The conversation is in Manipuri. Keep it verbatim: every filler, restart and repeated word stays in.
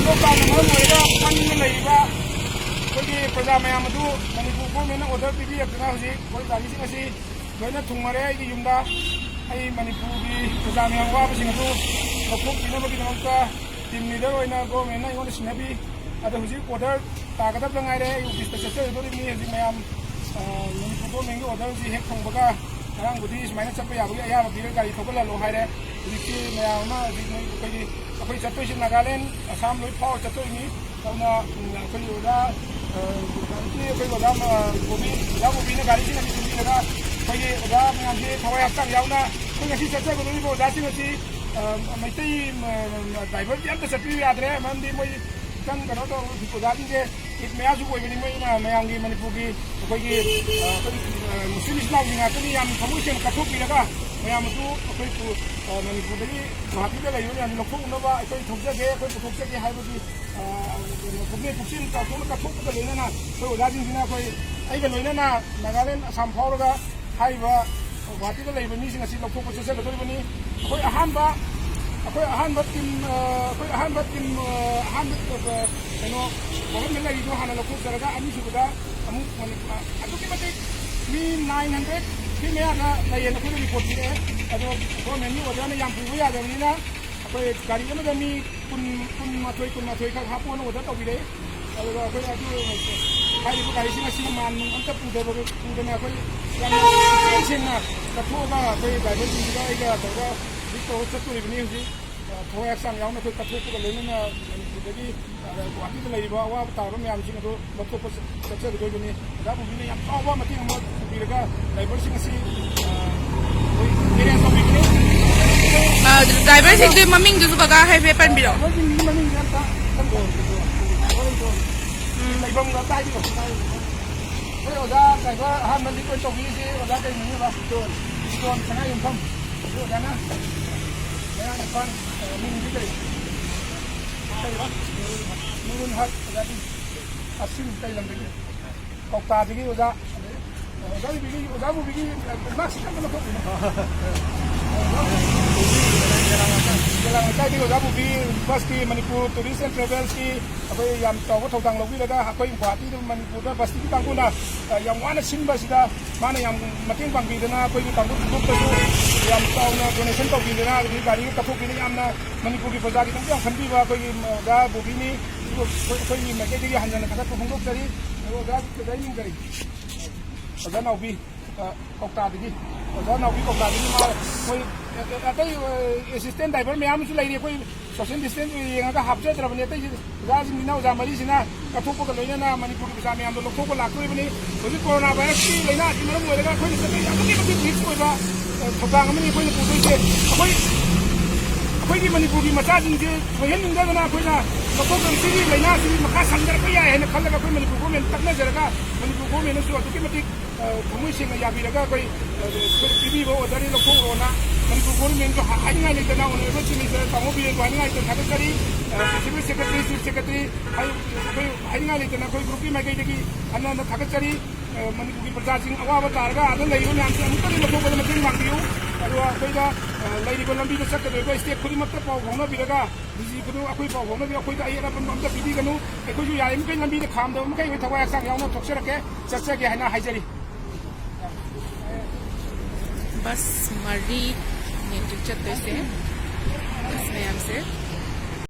ꯂꯣꯛꯗꯥꯎꯟꯅ ꯃꯔꯝ ꯑꯣꯏꯔꯒ ꯄꯟꯗꯨꯅ ꯂꯩꯔꯤꯕ ꯑꯩꯈꯣꯏꯒꯤ ꯄ꯭ꯔꯖꯥ ꯃꯌꯥꯝ ꯑꯗꯨ ꯃꯅꯤꯄꯨꯔ ꯒꯣꯔꯃꯦꯟꯅ ꯑꯣꯔꯗꯔ ꯄꯤꯕꯤꯔꯛꯇꯨꯅ ꯍꯧꯖꯤꯛ ꯑꯩꯈꯣꯏ ꯒꯥꯔꯤꯁꯤꯡ ꯑꯁꯤ ꯂꯣꯏꯅ ꯊꯨꯡꯉꯔꯦ ꯑꯩꯒꯤ ꯌꯨꯝꯗ꯫ ꯑꯩ ꯃꯅꯤꯄꯨꯔꯒꯤ ꯄ꯭ꯔꯖꯥ ꯃꯌꯥꯝ ꯋꯥꯕꯁꯤꯡ ꯑꯗꯨ ꯂꯧꯊꯣꯛꯄꯤꯅꯕꯒꯤꯗꯃꯛꯇ ꯇꯤꯝ ꯂꯤꯗꯔ ꯑꯣꯏꯅ ꯒꯣꯔꯃꯦꯟꯅ ꯑꯩꯉꯣꯟꯗ ꯁꯤꯟꯅꯕꯤ꯫ ꯑꯗꯣ ꯍꯧꯖꯤꯛ ꯑꯣꯔꯗꯔ ꯇꯥꯒꯗꯕꯗ ꯉꯥꯏꯔꯦ꯫ ꯑꯩ ꯑꯣꯐꯤꯁꯇ ꯆꯠꯆꯒꯗꯧꯔꯤꯕꯅꯤ ꯍꯧꯖꯤꯛ ꯃꯌꯥꯝ꯫ ꯑ, ꯃꯅꯤꯄꯨꯔ ꯒꯣꯔꯃꯦꯟꯒꯤ ꯑꯣꯔꯗꯔꯁꯤ ꯍꯦꯛ ꯐꯪꯕꯒ ꯉꯔꯥꯡꯕꯨꯗꯤ ꯁꯨꯃꯥꯏꯅ ꯆꯠꯄ ꯌꯥꯕꯒꯤ ꯑꯌꯥꯕ ꯄꯤꯔꯒ ꯒꯥꯔꯤ ꯊꯧꯒꯠꯍꯜꯂꯣ ꯍꯥꯏꯔꯦ꯫ ꯍꯧꯖꯤꯛꯇꯤ ꯃꯌꯥꯝ ꯑꯃ ꯍꯧꯖꯤꯛ ꯃꯣꯏ ꯑꯩꯈꯣꯏꯒꯤ, ꯑꯩꯈꯣꯏ ꯆꯠꯇꯣꯏꯁꯤ ꯅꯥꯒꯥꯂꯦꯟ, ꯑꯁꯥꯝ ꯂꯣꯏ ꯐꯥꯎꯔ ꯆꯠꯇꯣꯏꯅꯤ꯫ ꯑꯗꯨꯅ, ꯎꯝ, ꯑꯩꯈꯣꯏꯒꯤ ꯑꯣꯖꯥ, ꯑ, ꯍꯧꯖꯤꯛꯀꯤ ꯑꯩꯈꯣꯏ ꯑꯣꯖꯥ, ꯑ, ꯕꯣꯕꯤ, ꯑꯣꯖꯥ ꯕꯣꯕꯤꯅ ꯒꯥꯔꯤꯁꯤꯡ ꯑꯁꯤ ꯁꯤꯟꯕꯤꯔꯒ ꯑꯩꯈꯣꯏꯒꯤ ꯑꯣꯖꯥ ꯃꯌꯥꯝꯁꯤ ꯊꯋꯥꯏ ꯍꯛꯆꯥꯡ ꯌꯥꯎꯅ ꯑꯩꯈꯣꯏ ꯉꯁꯤ ꯆꯠꯆꯒꯗꯧꯔꯤꯕ ꯑꯣꯖꯥꯁꯤꯡ ꯑꯁꯤ, ꯑ, ꯃꯩꯇꯩ, ꯃ-, ꯃ-, ꯗ꯭ꯔꯥꯏꯚꯔꯗꯤ ꯑꯝꯇ ꯆꯠꯄꯤꯌꯨ ꯌꯥꯗ꯭ꯔꯦ꯫ ꯃꯔꯝꯗꯤ ꯃꯣꯏ ꯈꯤꯇꯪ ꯀꯩꯅꯣ ꯇꯧ, ꯑꯣꯖꯥꯁꯤꯡꯁꯦ ꯏꯗ ꯃꯌꯥꯁꯨ ꯑꯣꯏꯕꯅꯤ, ꯃꯣꯏꯅ ꯃꯌꯥꯝꯒꯤ ꯃꯅꯤꯄꯨꯔꯒꯤ ꯑꯩꯈꯣꯏꯒꯤ, ꯑ, ꯑꯩꯈꯣꯏ, ꯑ, ꯃꯨꯁꯂꯤꯝ ꯏꯆꯤꯜ ꯏꯅꯥꯎꯁꯤꯡ ꯉꯥꯛꯇꯅꯤ ꯌꯥꯝ ꯊꯃꯣꯏ ꯁꯦꯡꯅ ꯀꯠꯊꯣꯛꯄꯤꯔꯒ ꯃꯌꯥꯝ ꯑꯗꯨ ꯑꯩꯈꯣꯏ ꯄꯨ-, ꯑ, ꯃꯅꯤꯄꯨꯔꯗꯒꯤ ꯒꯨꯍꯥꯇꯤꯗ ꯂꯩꯕ ꯃꯌꯥꯝꯁꯤ ꯂꯧꯊꯣꯛꯅꯕ ꯑꯩꯈꯣꯏ ꯊꯣꯛꯆꯒꯦ, ꯑꯩꯈꯣꯏ ꯄꯨꯊꯣꯛꯆꯒꯦ ꯍꯥꯏꯕꯒꯤ, ꯑ, ꯀꯩꯅꯣ, ꯄꯨꯛꯅꯤꯡ ꯄꯨꯛꯆꯦꯜ ꯆꯥꯎꯊꯣꯛꯅ ꯀꯠꯊꯣꯛꯄꯒ ꯂꯣꯏꯅꯅ ꯑꯩꯈꯣꯏ ꯑꯣꯖꯥꯁꯤꯡꯁꯤꯅ ꯑꯩꯈꯣꯏ ꯑꯩꯒ ꯂꯣꯏꯅꯅ ꯅꯥꯒꯥꯂꯦꯟ ꯑꯁꯥꯝ ꯐꯥꯎꯔꯒ ꯍꯥꯏꯔꯤꯕ ꯒꯨꯍꯥꯇꯤꯗ ꯂꯩꯕ ꯃꯤꯁꯤꯡ ꯑꯁꯤ ꯂꯧꯊꯣꯛꯄ ꯆꯠꯆꯒꯗꯧꯔꯤꯕꯅꯤ꯫ ꯑꯩꯈꯣꯏ ꯑꯍꯥꯟꯕ, ꯑꯩꯈꯣꯏ ꯑꯍꯥꯟꯕ ꯇꯤꯝ, ꯑ, ꯑꯩꯈꯣꯏ ꯑꯍꯥꯟꯕ ꯇꯤꯝ, ꯑ, ꯑꯍꯥꯟꯕ, ꯑ, ꯀꯩꯅꯣ, ꯋꯥꯍꯟꯕ ꯂꯩꯔꯤꯗꯣ ꯍꯥꯟꯅ ꯂꯧꯊꯣꯛꯆꯔꯒ ꯑꯅꯤꯁꯨꯕꯗ ꯑꯃꯨꯛ ꯃꯅꯤ-, ꯑ, ꯑꯗꯨꯛꯀꯤ ꯃꯇꯤꯛ ꯃꯤ ꯅꯥꯏꯟ ꯍꯟꯗ꯭ꯔꯦꯠꯀꯤ ꯃꯌꯥꯗ ꯂꯩꯌꯦꯅ ꯑꯩꯈꯣꯏꯗ ꯔꯤꯄꯣꯔꯠ ꯄꯤꯔꯛꯑꯦ꯫ ꯑꯗꯣ ꯒꯣꯔꯃꯦꯟꯒꯤ ꯑꯣꯔꯗꯔꯅ ꯌꯥꯝ ꯄꯨꯕ ꯌꯥꯗꯕꯅꯤꯅ ꯑꯩꯈꯣꯏ ꯒꯥꯔꯤ ꯑꯃꯗ ꯃꯤ ꯀꯨꯟ, ꯀꯨꯟꯃꯥꯊꯣꯏ, ꯀꯨꯟꯃꯥꯊꯣꯏ ꯈꯛ ꯍꯥꯞꯄꯣꯅ ꯑꯣꯔꯗꯔ ꯇꯧꯕꯤꯔꯛꯑꯦ꯫ ꯑꯗꯨꯒ ꯑꯩꯈꯣꯏ ꯑꯗꯨ ꯍꯥꯏꯔꯤꯕ ꯒꯥꯔꯤꯁꯤꯡ ꯑꯁꯤ ꯃꯥꯟ ꯅꯨꯡ ꯑꯝꯇ ꯄꯨꯗꯕ, ꯄꯨꯗꯅ ꯑꯩꯈꯣꯏ ꯌꯥꯝꯅ ꯄꯨꯛꯆꯦꯜ ꯁꯦꯡꯅ ꯀꯠꯊꯣꯛꯑꯒ ꯑꯩꯈꯣꯏ ꯗ꯭ꯔꯥꯏꯚꯔꯁꯤꯡꯁꯤꯒ ꯑꯩꯒ ꯇꯧꯔꯒ ꯍꯧꯖꯤꯛ ꯇꯧꯔ ꯆꯠꯇꯣꯔꯤꯕꯅꯤ꯫ ꯍꯧꯖꯤꯛ, ꯑ, ꯊꯋꯥꯏ ꯍꯛꯆꯥꯡ ꯌꯥꯎꯅ ꯑꯩꯈꯣꯏ ꯀꯠꯊꯣꯛꯄꯒ ꯂꯣꯏꯅꯅ ꯃꯅꯤꯄꯨꯔꯗꯒꯤ, ꯑ, ꯒꯨꯍꯥꯇꯤꯗ ꯂꯩꯔꯤꯕ ꯑꯋꯥꯕ ꯇꯥꯔꯕ ꯃꯌꯥꯝꯁꯤꯡ ꯑꯗꯨ ꯂꯧꯊꯣꯛꯄ ꯆꯠꯆꯒꯗꯣꯏꯕꯅꯤ꯫ ꯑꯣꯖꯥ ꯕꯣꯕꯤꯅ ꯌꯥꯝ ꯆꯥꯎꯕ ꯃꯇꯦꯡ ꯑꯃ ꯄꯤꯔꯒ ꯗ꯭ꯔꯥꯏꯚꯔꯁꯤꯡ ꯑꯁꯤ, ꯑ, ꯑꯩꯈꯣꯏ ꯑꯦꯔꯦꯟꯖ ꯇꯧꯕꯤꯕꯅꯤ꯫ ꯑ, ꯗ꯭ꯔꯥꯏꯚꯔꯁꯤꯡꯗꯨꯒꯤ ꯃꯃꯤꯡꯗꯨꯁꯨ ꯀꯀꯥ ꯍꯥꯏꯐꯦꯠ ꯄꯟꯕꯤꯔꯛꯑꯣ꯫ ꯗ꯭ꯔꯥꯏꯚꯔꯁꯤꯡꯒꯤ ꯃꯃꯤꯡꯁꯦ ꯑꯝꯇ ꯎꯝ꯫ ꯂꯩꯐꯝꯒ ꯑꯝꯇ ꯍꯥꯏꯕꯤꯔꯛꯑꯣ꯫ ꯑꯩꯈꯣꯏ ꯑꯣꯖꯥ ꯗ꯭ꯔꯥꯏꯚꯔ ꯑꯍꯥꯟꯕ ꯂꯤꯗ ꯑꯣꯏꯅ ꯇꯧꯕꯤꯔꯤꯁꯤ ꯑꯣꯖꯥ ꯀꯩ ꯃꯃꯤꯡ ꯑꯕ? ꯏꯇꯣꯟ꯫ ꯏꯇꯣꯟ ꯁꯉꯥꯏꯌꯨꯝꯐꯝ꯫ ꯑꯗꯨ ꯑꯣꯖꯥꯅ ꯃꯌꯥꯡ ꯏꯝꯐꯥꯜ, ꯑ, ꯃꯤꯡꯗꯤ ꯀꯩ? ꯀꯩꯕ? ꯅꯨꯔꯨꯜ ꯍꯛ ꯑꯣꯖꯥꯗꯤ꯫ ꯑꯁꯤꯟ ꯀꯩ ꯂꯝꯗꯒꯤ? ꯀꯧꯇꯥꯗꯒꯤ ꯑꯣꯖꯥ꯫ ꯑꯗꯩ ꯑꯣꯖꯥ ꯕꯣꯕꯤꯒꯤ, ꯑꯣꯖꯥ ꯕꯣꯕꯤꯒꯤ ꯃꯥꯔꯛꯁꯤꯠ ꯑꯝꯇ ꯂꯧꯊꯣꯛꯄꯤꯌꯨ꯫ ꯑꯣꯖꯥ ꯕꯣꯕꯤ ꯕꯁꯀꯤ, ꯃꯅꯤꯄꯨꯔ ꯇꯨꯔꯤꯁ ꯑꯦꯟ ꯇ꯭ꯔꯦꯚꯦꯜꯁꯀꯤ ꯑꯩꯈꯣꯏ ꯌꯥꯝ ꯆꯥꯎꯕ ꯊꯧꯗꯥꯡ ꯂꯧꯕꯤꯔꯒ ꯑꯩꯈꯣꯏ ꯒꯨꯋꯥꯍꯥꯇꯤꯗ ꯃꯅꯤꯄꯨꯔꯗ ꯕꯁꯀꯤ ꯀꯥꯡꯕꯨꯅ, ꯑ, ꯌꯥꯝ ꯋꯥꯅ ꯁꯤꯟꯕ ꯑꯁꯤꯗ ꯃꯥꯅ ꯌꯥꯝ ꯃꯇꯦꯡ ꯄꯥꯡꯕꯤꯗꯅ ꯑꯩꯈꯣꯏꯒꯤ ꯀꯥꯡꯕꯨ ꯐꯨꯔꯨꯞꯇꯁꯨ ꯌꯥꯝ ꯆꯥꯎꯅ ꯗꯣꯅꯦꯁꯟ ꯇꯧꯕꯤꯗꯅ ꯑꯗꯒꯤ ꯒꯥꯔꯤꯒ ꯀꯠꯊꯣꯛꯄꯤꯗꯅ ꯌꯥꯝꯅ ꯃꯅꯤꯄꯨꯔꯒꯤ ꯄ꯭ꯔꯖꯥꯒꯤꯗꯃꯛꯇ ꯌꯥꯝ ꯈꯟꯕꯤꯕ ꯑꯩꯈꯣꯏꯒꯤ, ꯑ, ꯑꯣꯖꯥ ꯕꯣꯕꯤꯅꯤ꯫ ꯑꯩꯈꯣꯏ, ꯑꯩꯈꯣꯏꯒꯤ ꯃꯥꯏꯀꯩꯗꯒꯤ ꯍꯟꯖꯟꯅ ꯊꯥꯒꯠꯄ ꯐꯣꯡꯗꯣꯛꯆꯔꯤ꯫ ꯑꯗꯣ ꯑꯣꯖꯥ, ꯑꯣꯖꯥ ꯃꯤꯡ ꯀꯔꯤ? ꯑꯣꯖꯥ ꯅꯥꯎꯕꯤ, ꯑ, ꯀꯧꯇꯥꯗꯒꯤ, ꯑꯣꯖꯥ ꯅꯥꯎꯕꯤ ꯀꯧꯇꯥꯗꯒꯤ ꯃꯥ, ꯃꯣꯏ, ꯑ, ꯑ, ꯑꯇꯩ, ꯑ, ꯑꯦꯁꯤꯁꯇꯦꯟ ꯗ꯭ꯔꯥꯏꯚꯔ ꯃꯌꯥꯝ ꯑꯃꯁꯨ ꯂꯩꯔꯤ꯫ ꯑꯩꯈꯣꯏ ꯁꯣꯁꯤꯌꯦꯜ ꯗꯤꯁꯇꯦꯟꯁ ꯌꯦꯡꯉꯒ ꯍꯥꯞꯆꯗ꯭ꯔꯕꯅꯤ꯫ ꯑꯇꯩꯁꯤ ꯑꯣꯖꯥꯁꯤꯡꯁꯤꯅ, ꯑꯣꯖꯥ ꯃꯔꯤꯁꯤꯅ ꯀꯠꯊꯣꯛꯄꯒ ꯂꯣꯏꯅꯅ ꯃꯅꯤꯄꯨꯔꯒꯤ ꯄ꯭ꯔꯖꯥ ꯃꯌꯥꯝꯗꯣ ꯂꯧꯊꯣꯛꯄ ꯂꯥꯛꯇꯣꯔꯤꯕꯅꯤ꯫ ꯍꯧꯖꯤꯛ ꯀꯣꯔꯣꯅꯥ ꯚꯥꯏꯔꯁꯀꯤ ꯂꯥꯏꯅꯥ ꯑꯁꯤꯅ ꯃꯔꯝ ꯑꯣꯏꯔꯒ ꯑꯩꯈꯣꯏꯅ ꯆꯠꯄ ꯑꯗꯨꯛꯀꯤ ꯃꯇꯤꯛ ꯔꯤꯁꯛ ꯑꯣꯏꯕ, ꯑ, ꯊꯧꯗꯥꯡ ꯑꯃꯅꯤ ꯑꯩꯈꯣꯏꯅ ꯄꯨꯗꯣꯏꯁꯦ꯫ ꯑꯩꯈꯣꯏ, ꯑꯩꯈꯣꯏꯒꯤ ꯃꯅꯤꯄꯨꯔꯒꯤ ꯃꯆꯥꯁꯤꯡꯁꯦ ꯁꯣꯏꯍꯟꯅꯤꯡꯗꯕꯅ ꯑꯩꯈꯣꯏꯅ ꯃꯀꯣꯛꯇ ꯁꯤꯒꯤ ꯂꯥꯏꯅꯥꯁꯤ ꯃꯈꯥ ꯁꯟꯊꯔꯛꯄ ꯌꯥꯏ ꯍꯥꯏꯅ ꯈꯜꯂꯒ ꯑꯩꯈꯣꯏ ꯃꯅꯤꯄꯨꯔ ꯒꯣꯔꯃꯦꯟ ꯇꯛꯅꯖꯔꯒ ꯃꯅꯤꯄꯨꯔ ꯒꯣꯔꯃꯦꯟꯅꯁꯨ ꯑꯗꯨꯛꯀꯤ ꯃꯇꯤꯛ, ꯑ, ꯊꯃꯣꯏ ꯁꯦꯡꯅ ꯌꯥꯕꯤꯔꯒ ꯑꯩꯈꯣꯏ, ꯑ, ꯑꯩꯈꯣꯏ ꯄꯤꯕꯤꯕ ꯑꯣꯔꯗꯔꯅꯤ, ꯂꯧꯊꯣꯛꯎꯔꯣꯅ ꯃꯅꯤꯄꯨꯔ ꯒꯣꯔꯃꯦꯟꯁꯨ ꯍꯥꯏꯅꯤꯡꯉꯥꯏ ꯂꯩꯇꯅ, ꯑꯣꯅꯔꯦꯕꯜ ꯆꯤꯐ ꯃꯤꯅꯤꯁꯇꯔ ꯇꯥꯃꯣ ꯕꯤꯔꯦꯟꯕꯨ ꯍꯥꯏꯅꯤꯡꯉꯥꯏ ꯂꯩꯇꯅ ꯊꯥꯒꯠꯆꯔꯤ꯫ ꯑ, ꯄ꯭ꯔꯤꯟꯁꯤꯄꯜ ꯁꯦꯀ꯭ꯔꯦꯇꯔꯤ, ꯆꯤꯐ ꯁꯦꯀ꯭ꯔꯦꯇꯔꯤ, ꯑꯩꯈꯣꯏ ꯍꯥꯏꯅꯤꯡꯉꯥꯏ ꯂꯩꯇꯅ ꯑꯩꯈꯣꯏ ꯒ꯭ꯔꯨꯞꯀꯤ ꯃꯥꯏꯀꯩꯗꯒꯤ ꯍꯟꯅ ꯍꯟꯅ ꯊꯥꯒꯠꯆꯔꯤ꯫ ꯑ, ꯃꯅꯤꯄꯨꯔꯒꯤ ꯄ꯭ꯔꯖꯥꯁꯤꯡ ꯑꯋꯥꯕ ꯇꯥꯔꯒ ꯑꯥꯗ ꯂꯩꯔꯤꯕ ꯃꯌꯥꯝꯁꯦ ꯑꯃꯨꯛꯇꯗꯤ ꯃꯊꯣꯛꯄꯗ ꯃꯇꯦꯡ ꯄꯥꯡꯕꯤꯌꯨ꯫ ꯑꯗꯨꯒ ꯑꯩꯈꯣꯏꯗ, ꯑ, ꯂꯩꯔꯤꯕ ꯂꯝꯕꯤꯗ ꯆꯠꯀꯗꯧꯔꯤꯕ ꯁ꯭ꯇꯦꯠ ꯈꯨꯗꯤꯡꯃꯛꯇ ꯄꯥꯎ ꯐꯥꯎꯅꯕꯤꯔꯒ, ꯗꯤ ꯖꯤ ꯈꯨꯗꯤꯡꯃꯛ ꯑꯩꯈꯣꯏ ꯄꯥꯎ ꯐꯥꯎꯅꯕꯤꯔꯒ ꯑꯩꯈꯣꯏꯗ ꯑꯌꯦꯠ ꯑꯄꯟ ꯑꯝꯇ ꯄꯤꯕꯤꯒꯅꯨ꯫ ꯑꯩꯈꯣꯏꯁꯨ ꯌꯥꯔꯤꯃꯈꯩ ꯂꯝꯕꯤꯗ ꯈꯥꯝꯗꯕ ꯃꯈꯩ ꯑꯩꯈꯣꯏ ꯊꯋꯥꯏ ꯍꯛꯆꯥꯡ ꯌꯥꯎꯅ ꯊꯣꯛꯆꯔꯛꯀꯦ, ꯆꯠꯆꯒꯦ ꯍꯥꯏꯅ ꯍꯥꯏꯖꯔꯤ꯫ ꯕꯁ ꯃꯔꯤꯅꯦ ꯍꯧꯖꯤꯛ ꯆꯠꯇꯣꯏꯁꯦ꯫ ꯕꯁ ꯃꯌꯥꯝꯁꯦ꯫